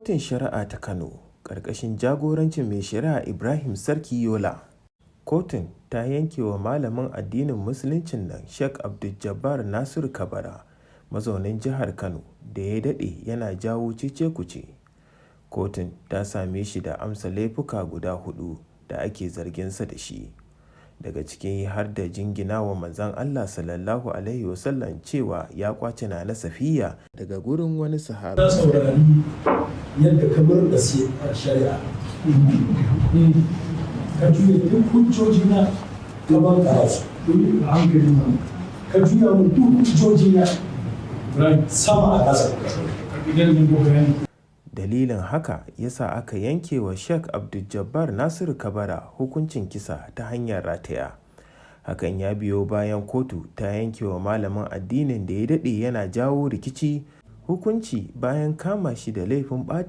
Kotun Shari'a ta Kano, ƙarƙashin jagorancin Mai Shari'a Ibrahim Sarki Yola. Kotun ta yanke wa malamin addinin Musuluncin nan Sheikh Abdul-Jabbar Nasiru Kabara, mazaunin jihar Kano da ya daɗe yana jawo cece-kuce. Kotun ta same shi da amsa laifuka guda huɗu da ake zarginsa da shi, daga ciki har da jingina wa Manzon Allah Sallallahu Alaihi Wasallam cewa ya ƙwace Nana Safiyya daga gurin wani sahabi. Na saurari yadda ka murɗa shari'a, ka juya duk hujjoji na ka bankara su, ka juya mun duk hujjoji na sama a ƙasa. Dalilin haka ya sa aka yanke wa Sheikh Abdul-Jabbar Nasiru Kabara hukuncin kisa ta hanyar rataya. Hakan ya biyo bayan kotu ta yanke wa malamin addinin da ya daɗe yana jawo rikici hukunci bayan kama shi da laifin ɓatanci.